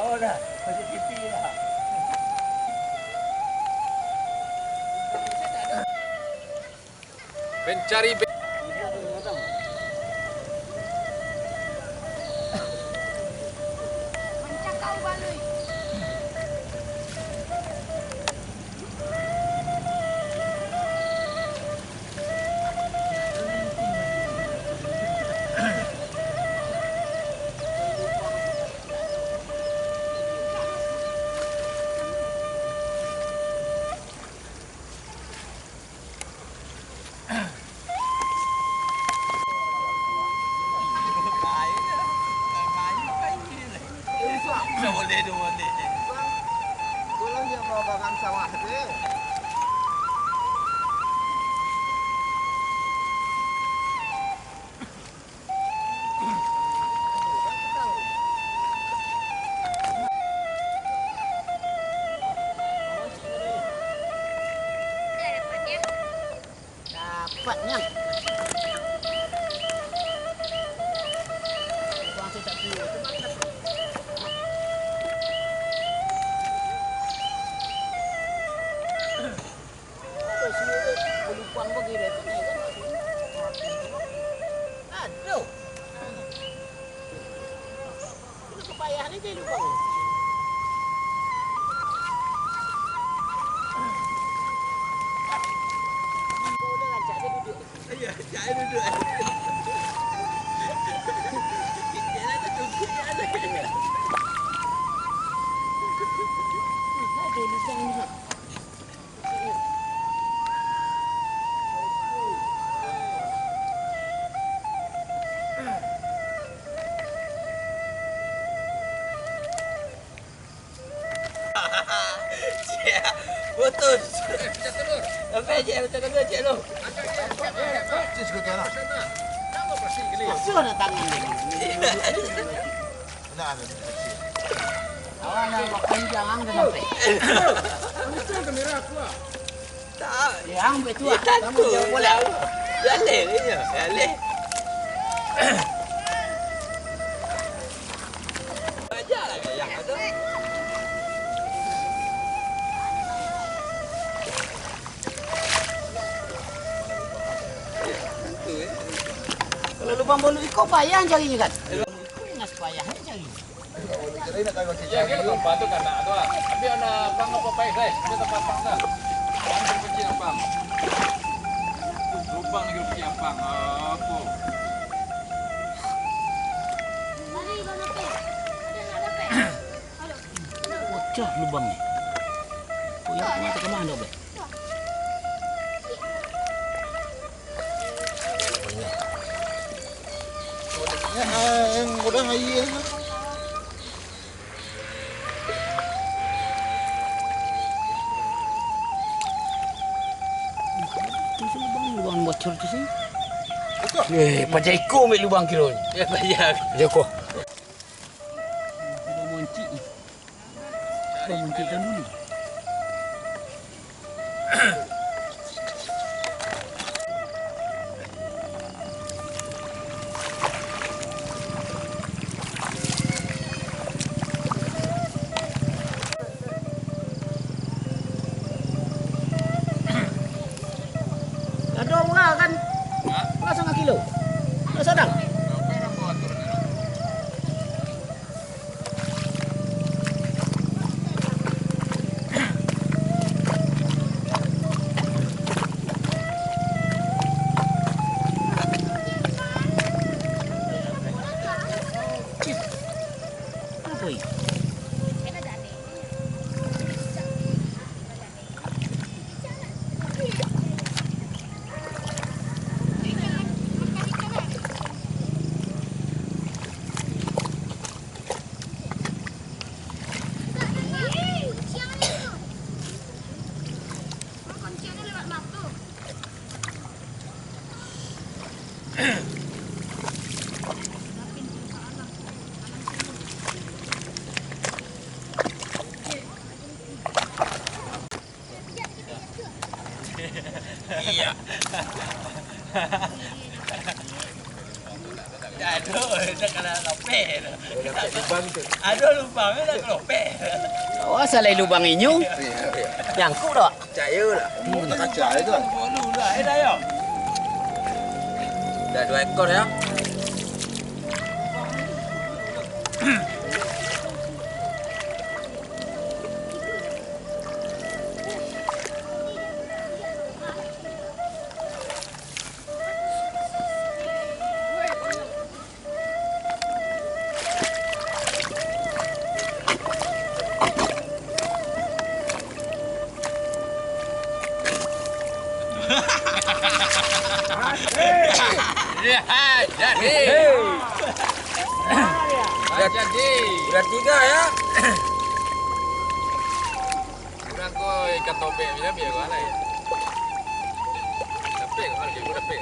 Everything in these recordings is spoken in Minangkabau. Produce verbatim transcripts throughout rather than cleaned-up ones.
Oh, dah. Masih pipi dah. Pencari be- Dapatnya. Aduh. Itu payah ni kayak lubang. Udah lah, cak dia duduk. Iya, cak dia duduk. Kita lah tertungkuk, ya, ada. Ada lubang ni. Cik, putus. Sampai, Cik, betul-betul, Cik, tu. Cik, sekitar lah. Masuk ada tangan dia. Nah, ada kecil. Awak nak buat panjang, ang dah sampai. Untung kamera aku, ah. Tak. Ya, ang buat tu, ah. Takut. Kamu jangan boleh. Jaleh, jaleh. Ajar lah gaya tu. Kalau lubang bolu iko payah cari kan? Iko yang payah cari. Iya, dia lubang tu kanak tu ah. Tapi anak abang apa pai, guys? Dia tak apa-apa dah. Abang kecil abang. Lubang lagi kecil abang. Apa? Pacah lubang ni. Koyak mata ka mano, Beh? Ya, ang udah air. Itu sih lubang, lubang bocor tu sih. Eh, pajak iko ambil lubang kiro ni. Ya, pajak. Pajak ko. Lubang moncik ni. Lubang moncik kan dulu. Ado murah kan? Hah? Murah sangat kilo. Murah sadang. Berapa yang buat turun itu? Apa ini? Iya. Aduh, dah kena lapeh. Ado lubang, nak kelopek. Awas, salai lubang inyo. Nyangkut dak? Percayo lah. Kaca itu lah. Bolu lah, eh, dah, yo. Dah dua ekor, yo. Jadi. Jadi. Udah tiga, ya. Urang ko ikan topek bisa biar mana ya? Dapek, kalau dia dapek.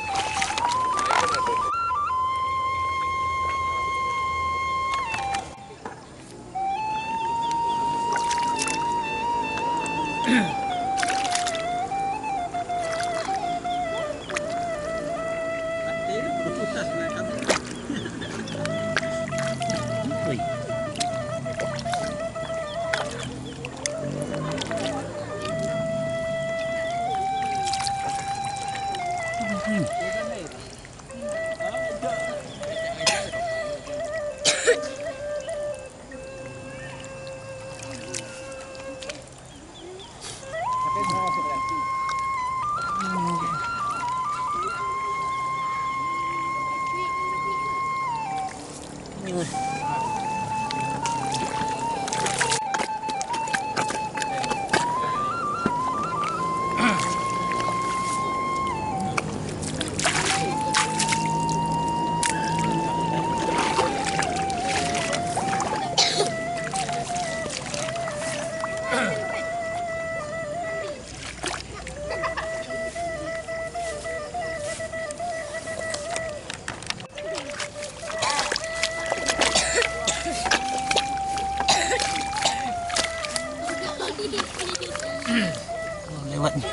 Lewat ni.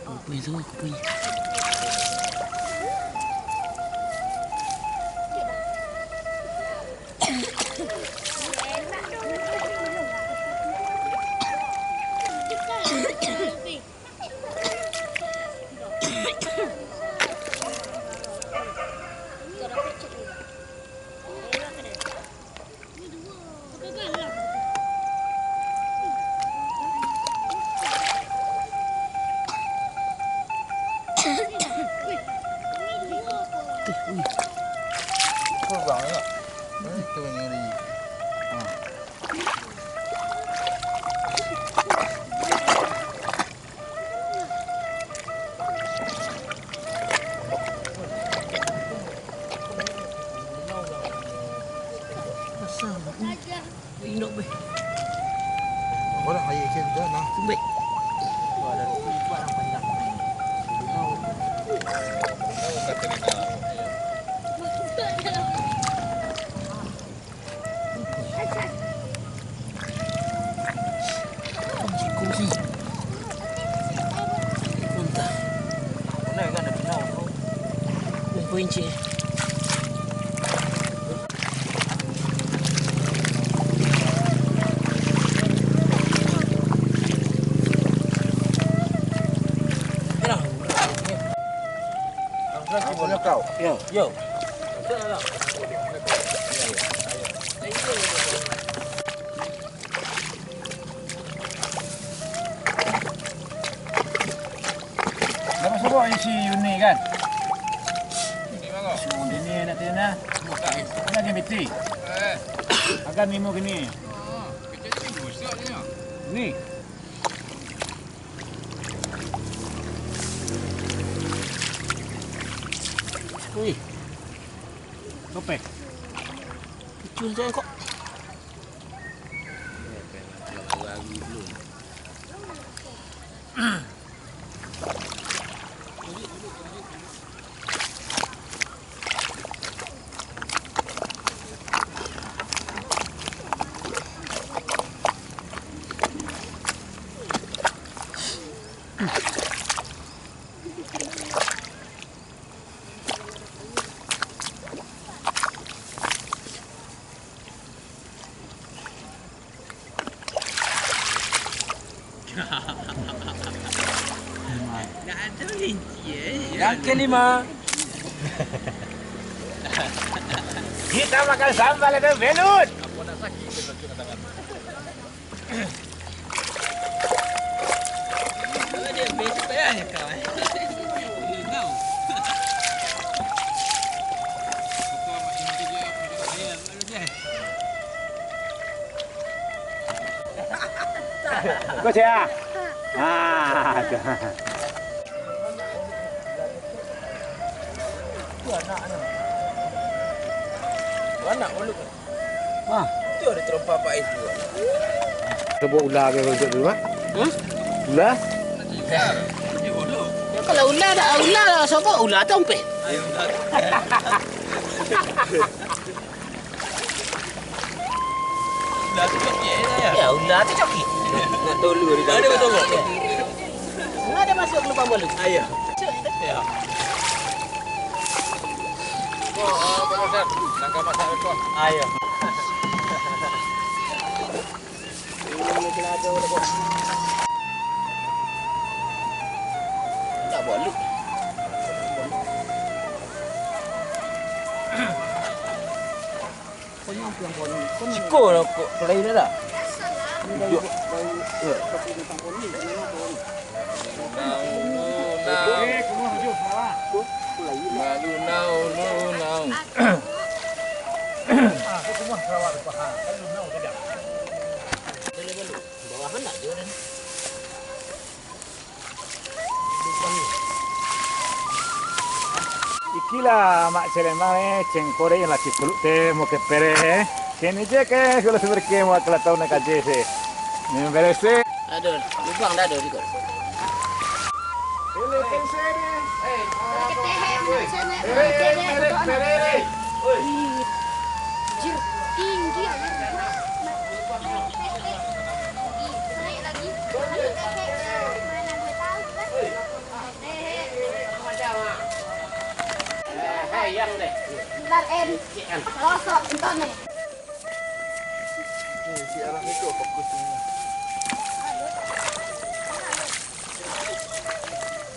Kupuih tu, kupuih. Kurang ya. Eh, tu ngeri. Ha. Inok beh. Apo lah, aia ikan tu nah. Kumbek. Siko sih. Muntah. Weh, poin cik. Yo. Yo. Dah masuk kau isi Yuni kan? Ini nak tiana. Ini lagi miti. Agak nimo gini. Ni. Wih. Topeh. Lucu tu kok. Kelima. Kita makan sambal itu belut. Kau siap? Ah, tu. Tu anak anu. Tu anak mulut. Ah. Tu ada terompa Pak itu. Sebut ular ke untuk dulu, Mak? Hah? Ular? Ya, kalau ular dah, ular lah, sebut ular tu umpeh. Ular tu cokik, ya? Ya, ular tu cokik. Nak tolu hari dah. Ada betul, Bang? Ya. Nggak ada masuk ke lubang bolu. Ayo. Masuk. Ya. Oh, oh, Bang Ustaz. Langkah masak tu. Ayo. Tak bolu. Siko lah kok, selain dah. Duduak. Bawah kan tak ada dah. Ikilah Mak Celembang, eh, cengkore yang laki peluk teh, mau ke pereh, eh. Kini je ke, kalau seberke mau ke latau nak kaje se. Ni beres se. Aduh, lubang dah ada juga. Ele, penseri. Ere, ere, ere. Jir, tinggi air. Naik lagi. Mana dia tahu kan? Ular en. Rosok entah ni.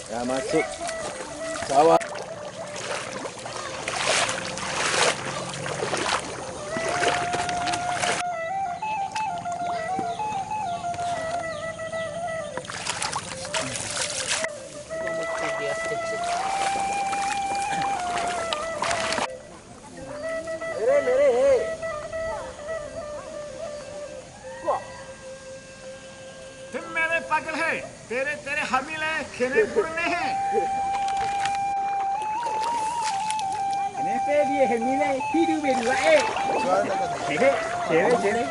Ya, masuk sawah. Tun mere pagel hai, tere tere hamil hai, kene purne hai. Kene pe dia hamil hai, hidup berdua eh. Cere, cere, cere.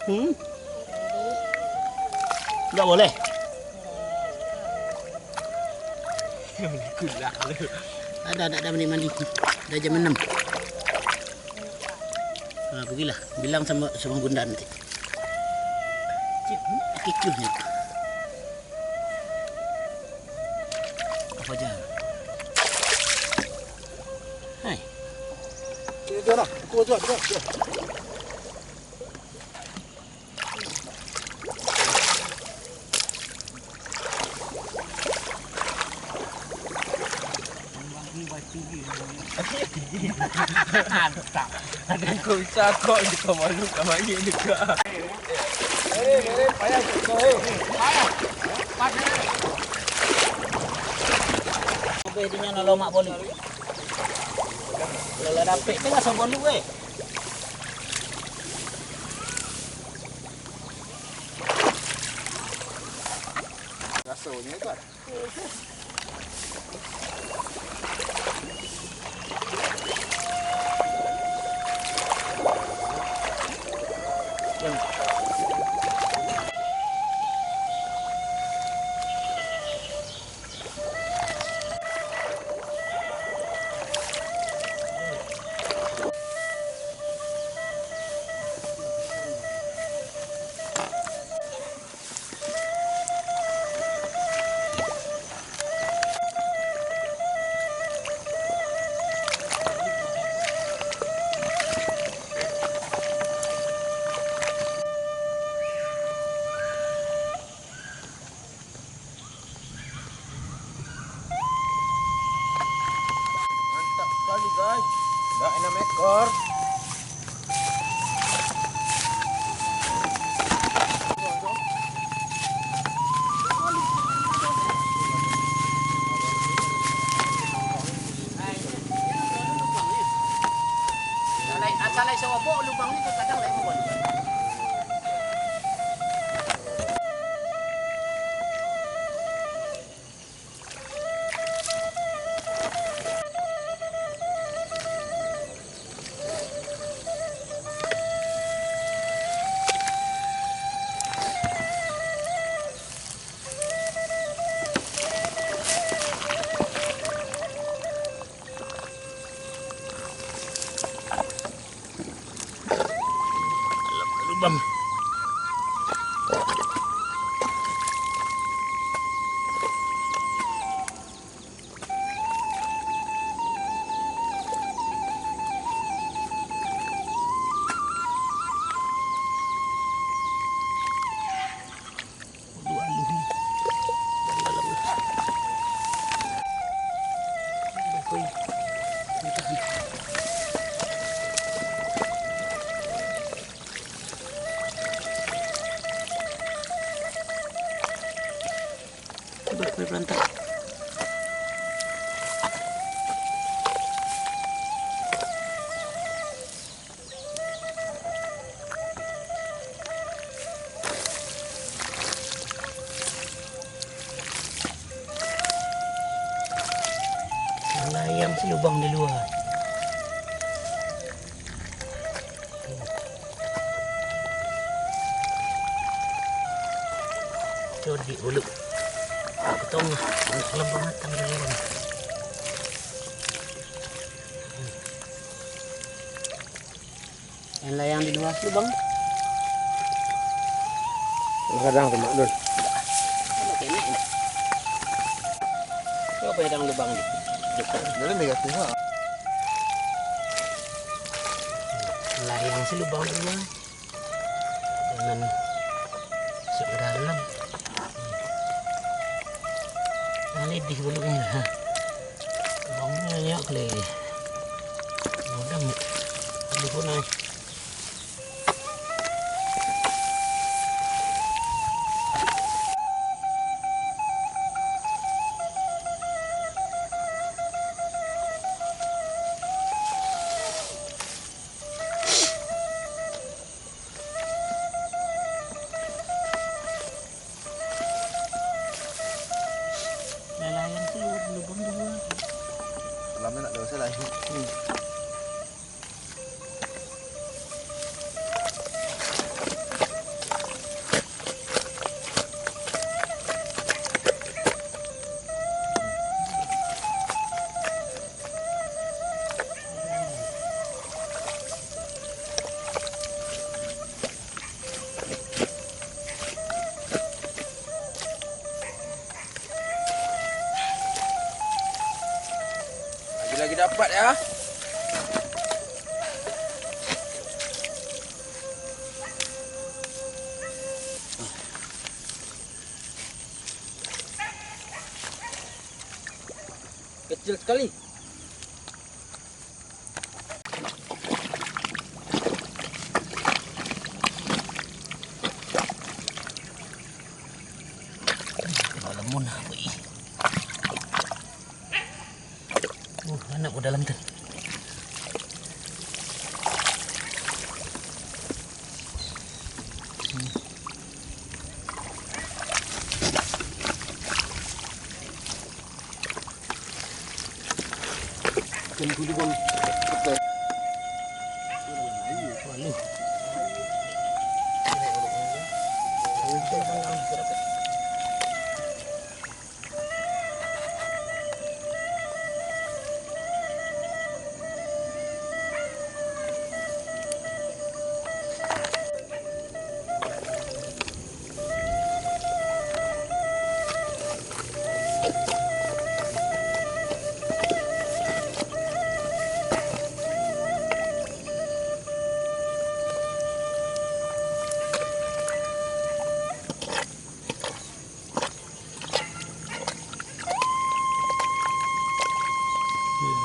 Hmm. Nggak boleh. Ada, ada, ada mandi-mandi. Dah jam enam. Ha, pergilah. Bilang sama, sama bunda nanti. Cip, cip, cip. Apa aja? Hai. Sini, Tuan, ah. Pukul, Tuan, Tuan, Tuan. Mantap. Ada kau bisa kau di kau malu sama ini juga. Habis dia nak lomak bolu. Kalau lah dapek tu lah sobon tu, eh. Rasonyo tu. Mantap sekali, guys. Dah enam ekor. Asal lai sababok lubang ni, kadang lai mabon. Alam lubang. Berantah. Layang si lubang di lua. Codik bulu. Potong lah. Anak lampa matang di lua. Yang layang di lua lubang. Kadang tu, Mak Dun. Apa kena ni? Apa yang lubang ni? Jadi negatif, Mak. Layang si lubang di lua. Jangan masuk ke dalam. Nah, lebih bulu ni. Ha. Lubang ni banyak kali. Mudah ni. Lebih pun naik. Nalayan tu lubang dua. Lama nak dosa lah. Lagi-lagi dapat ya. Kecil sekali. Lamun, wih. Uh, anak ku dalam tu.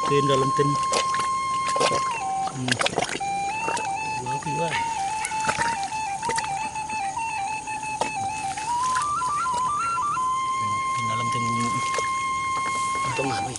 Tin dalam tin. Hmm. Dua kilo lah. Tin dalam tin bunyi. Untung lah, weh.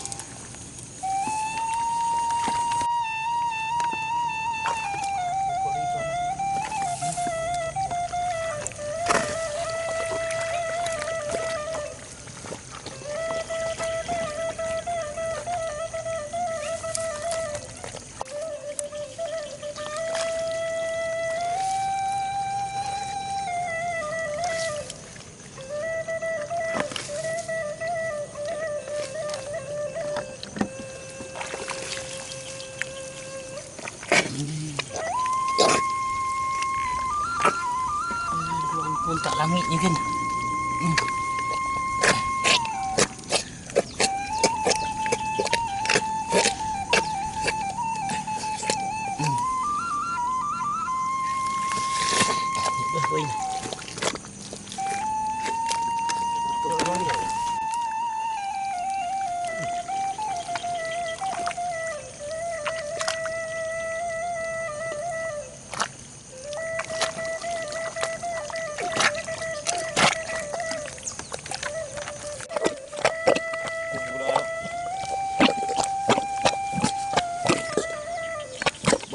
Pun tak lamik je kan.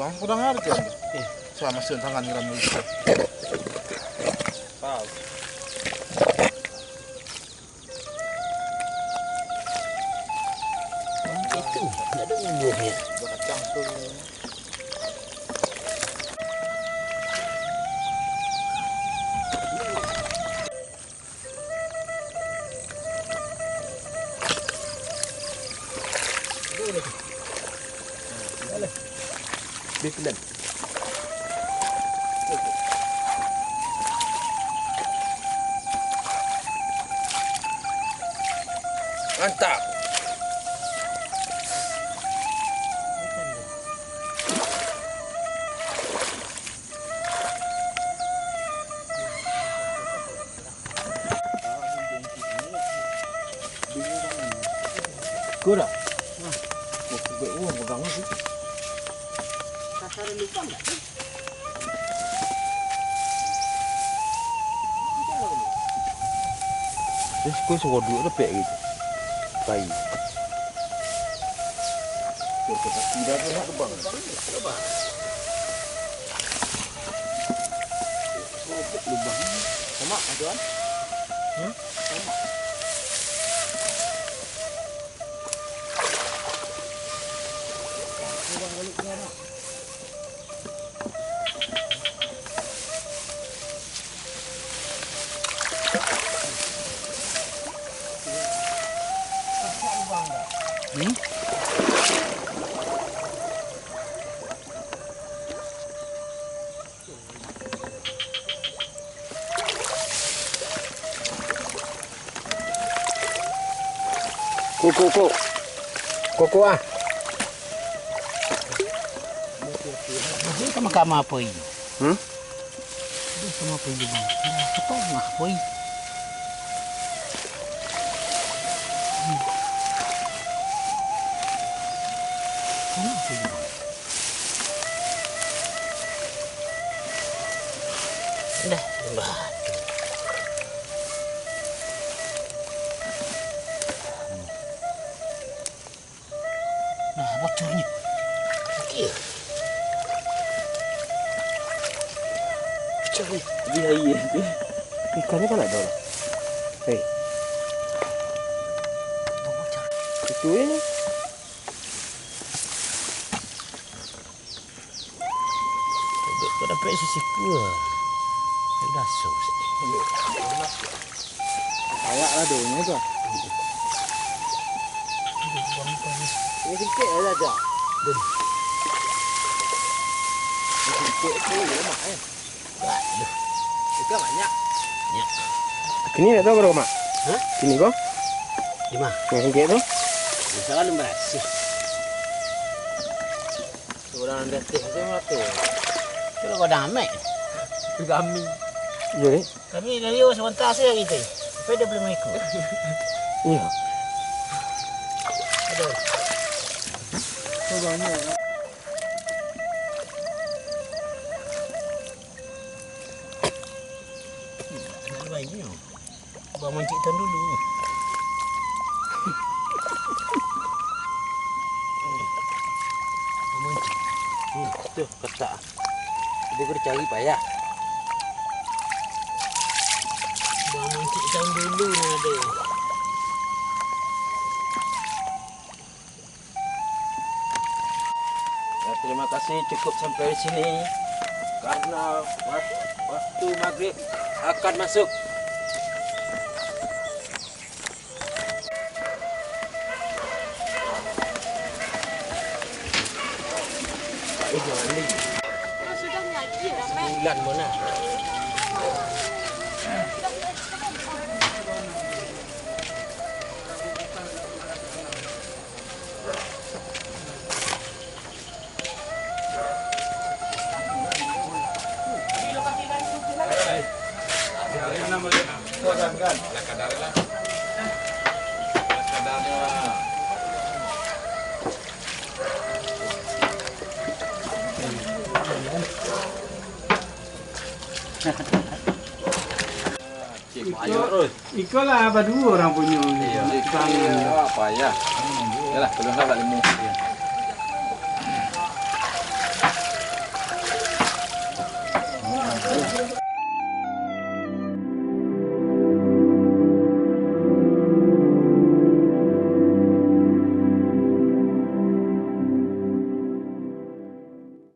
Bang, kurang ajar. Eh, sama sen tangan ngeram dulu. Tahu. Itu, nggak ada bumbunya. Berkacang tu. Dia pelan. Mantap. Ko dah. Nah. Oh, pegang tu. Kasar lubang dah tu. Terus ko suruh duduk dapek gitu. Baik. Ko kaki dah tu nak lubang. Lubang. Lubang. Sama, tuan. Hmm? Sama. Hmm? Ko, ko, ko. Ko, ko, ah. Ini sama kama apa ini? Hmm? Ini sama apa ini, Bang? Nah, apa, apa ini? Hmm. Sama apa ini, Bang? Dah, dah. Nah, bocornyo. Sakik. Bocornyo. Di aia tu. Ikannyo kan ado lah. Hei. Bocor. Itu ini. Sikua. Daso. Kayak lah dulu tu. Ini sikit aja, aja. Ini sikit tu lemak, eh. Waduh. Itu banyak. Ya. Kini tak tahu berapa, Mak? Hah? Kini ko? Lima. Yang sikit tu? Insya Allah lima ratus. Orang dah teh tu mati. Kalau kau dah amek. Kami. Iya, ni. Kami dari awal sementara saya gitu. Sampai dia belum ikut. Iya. Aduh. Kau banyak. Nak baik ni. Abang mancik tan dulu. Abang mancik. Hmm, tu, ketak. Dia kena cari payah. Abang mancik tan dulu ni ada. Ya, terima kasih, cukup sampai di sini. Karena wak-, waktu maghrib akan masuk. Eh, jangan ni. Bulan mana? Cik, iko, iko lah baduo urang punyo. Iyo, iko, iyo, payah. Yalah, tolonglah Kak Limo.